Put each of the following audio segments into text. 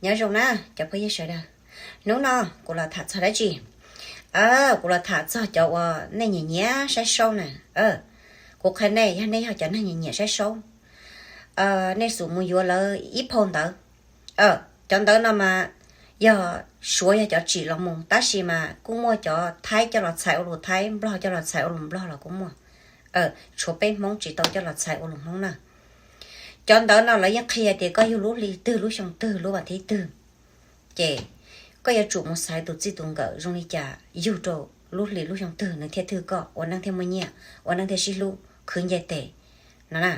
Nyob zoo na cov phooj ywg sawv daws, hnub no kuv los tham txog dab tsi? Kuv los tham txog cov uas nej nyiam nyiam saib saub na. Kuv qhia nej, yog nej yog cov neeg nyiam nyiam saib saub, nej xub mus yuav lawv ib phau ntawv. Cov ntawv no mas yog Suav yog cov tsim los mus, tab sis mas kuj muaj cov Thaib coj los txhais ua lus Thaib, Nplog coj los txhais ua lus Nplog los kuj muaj. Tshuav peb Hmoob tsis tau coj los txhais ua lus Hmoob na. Cov ntawv no lawv yeej qhia tias koj yug lub hli twg lub xyoo twg lub vas thiv twg, ces koj yuav tsum mus xaiv tus txij tus nkawm zoo li cas yug rau lub hli lub xyoo twg nws thiaj thwj koj, ua neej thiaj muaj nyiaj, ua neej thiaj sib hlub khwv nce tes no na.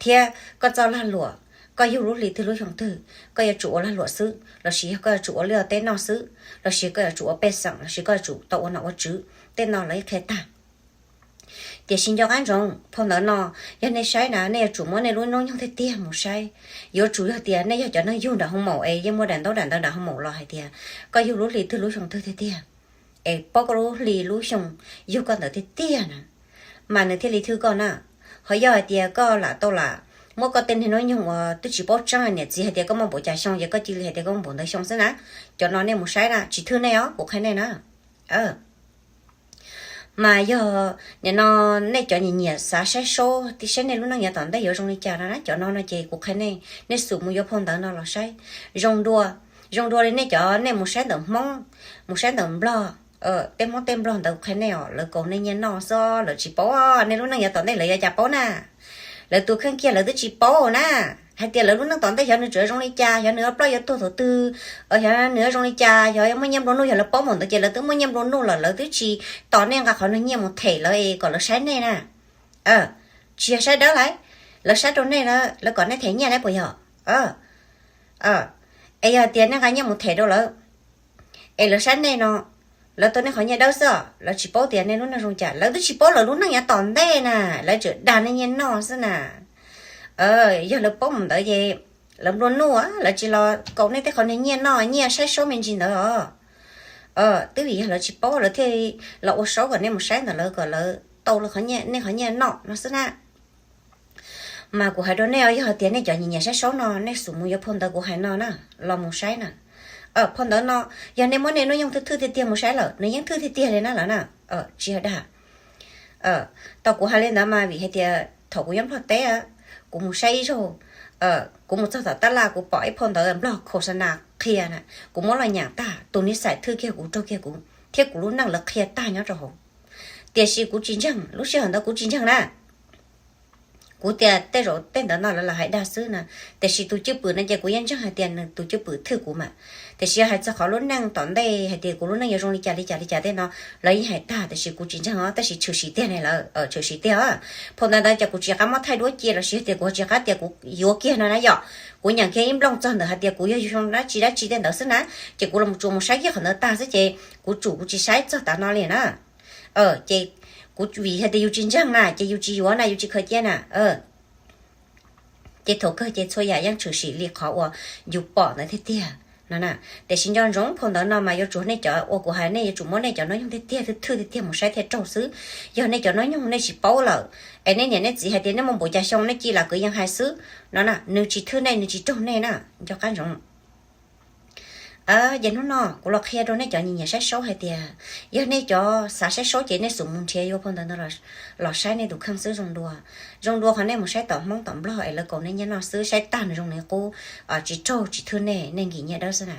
Thiab koj txoj lag luam, koj yug lub hli twg lub xyoo twg, koj yuav tsum ua lag luam xwb, lossis yog koj yuav tsum ua liaj teb noj xwb, lossis koj yuav tsum ua pej xeem, lossis koj yuav tsum tau ua nom ua tswv, tej no lawv yeej qhia tag. Tiam sis nco qab ntsoov, phau ntawv no yog nej saib na, nej yuav tsum muab nej lub hnub nyoog tiag tiag mus saib. Yuav tsum yog tias nej yog cov neeg yug nram hoo maum es yeej muaj daim ntaub daim ntawv nram hoo maum los hais tias koj yug lub hli twg lub xyoo twg tiag tiag, es paub koj lub hli lub xyoo yug koj ntawd tiag tiag na, mas nws thiaj li thwj koj na. Ho yog hais tias koj lam tau lam muab koj tej niag hnub nyoog uas twb tsis paub tseeb, niam txiv hais tias koj muaj npaum cas xyoo ces koj cia li hais tias koj muaj npaum ntawd xyoo xwb na, cov no nej mus saib na, tsis thwj nej os, kuv qhia nej na. Mas yog nim no nej cov nyiam nyiam xav saib saub saib nej lub neej yav tom ntej yuav zoo li cas no na, cov no no ces kuv qhia nej, nej xub mus yuav phau ntawv no los saib. Zoo dua, zoo dua li nej cov nej mus saib ntawm Hmoob, mus saib ntawm Nplog, tej Hmoob tej Nplog ntawd kuv qhia nej os, lawv kaus nej nyiaj noj xwb, lawv tsis paub nej lub neej yav tom ntej lawv yuav cas paub na. Lawv tus kheej kiag lawv twb tsis paub na, hais tias lawv lub neej tom ntej xyov nws tseem zoo li cas, xyov nws yuav ploj yuav tuag thaum twg, xyov nws yuav zoo li cas, xyov yuav muaj nyiaj nplua nuj. Yog lawv paub npaum ntawd ces lawv twb muaj nyiaj nplua nuj lawm, lawv twb tsis tos nej nqa qhov nws nyiaj mus them lawv es kom lawv saib nej na. Tsis yog saib dawb lauj, lawv saib rau nej na, lawv kom nej them nyiaj na puas yog? Es yog tias nej nqa nyiaj mus them rau lawv, es lawv saib nej no, lawv tau nej qhov nyiaj dawb xwb, lawv tsis paub tias nej lub neej zoo cas, lawv twb tsis paub lawv lub neej yav tom ntej na, lawv tseem dag nej nyiaj noj xwb na. Yog lawv paub mus ntawd ces lawv nplua nuj, lawv tsis los kaus nej tej qhov niag nyiaj noj nyiaj saib saub me ntsis ntawd os. Twb vim yog lawv tsis paub lawv thiaj los ua saub kom nej mus saib ntawm lawv kom lawv tau nej qhov nyiaj noj no xwb na. Mas kuv hais rau nej, yog tias nej cov nyiam nyiam saib saub no, nej xub mus yuav phau ntawv kuv hais no na, los mus saib na. Phau ntawv no, yog nej muab nej hnub nyoog thwj thwj tiag tiag mus saib lawm, nws yeej thwj tiag tiag li na lawm na. Tsis yog dag. Tau kuv hais li ntawd mas vim hais tias thaum kuv nyob Nplog teb, kuv mus saib ib zaug, kuv mus txog tom tab laj kuv pom ib phau ntawv Nplog khos sa nas qhia na, kuv muab los nyeem tag, tus nij xais thwj kiag kuv raug kiag kuv thiab kuv lub neej lawv qhia tag nyob rau hauv. Tiam sis kuv tsis ntseeg, lub sij hawm ntawd kuv tsis ntseeg na. Kuv tias tej zaum tej ntawd no lawv lam hais dag xwb na, tiam sis tus cwj pwm no ces kuv yeej ntseeg hais tias nws tus cwj pwm thwj kuv mas. Tiam sis yog hais txog qhov lub neej tom ntej hais tias kuv lub neej yuav zoo li cas li cas li cas tej no, lawv yeej hais tag, tiam sis kuv tsis ntseeg os, tab sis tshwm sim tiag ne lawm, tshwm sim tiag. Phau ntawv ntawd ces kuv tsis kam muab thaij duab cia los sis tias kuv tsis kam tias kuv yuav kiag no na yom. Kuv nyeem kiag ib nplooj txog ntawm hais tias kuv yog yus zoo dab tsi dab tsi tej ntawd xwb na, ces kuv los tsuas mus saib kiag qhov ntawd tag xwb ces kuv tsum kuv tsis saib txog tav no li na. Ces kuv vim hais tias yus tsis ntseeg na ces yus tsis yuav na, yus tsis khaws cia na. Ces thaum kawg ces txhua yam yeej tshwm sim li qhov uas yus pom ntawd tiag tiag no na. Tiam sis nco ntsoov phau ntawv no mas yuav tsum nej cov uas kuv hais nej yuav tsum muab nej cov hnub nyoog tiag tiag thwj thwj tiag tiag mus saib thiaj raug xwb. Yog nej cov hnub nyoog nej tsis paub lawm, es nej niam nej txiv hais tias nej muaj npaum cas xyoo nej cia lam kwv yees hais xwb no na, nws tsis thwj nej nws tsis raug nej na, nco qab ntsoov. Ces hnub no kuv los qhia rau nej cov nyiam nyiam saib saub hais tias yog nej cov xav saib saub ces nej xub mus nrhiav yuav phau ntawv ntawd los saib nej tus kheej xwb zoo dua. Zoo dua qhov nej mus saib tom Hmoob tom Nplog es lawv kaus nej nyiaj noj xwb, saib tag nws zoo nws qub, tsis raug tsis thwj nej, nej nkim nyiaj dawb xwb na.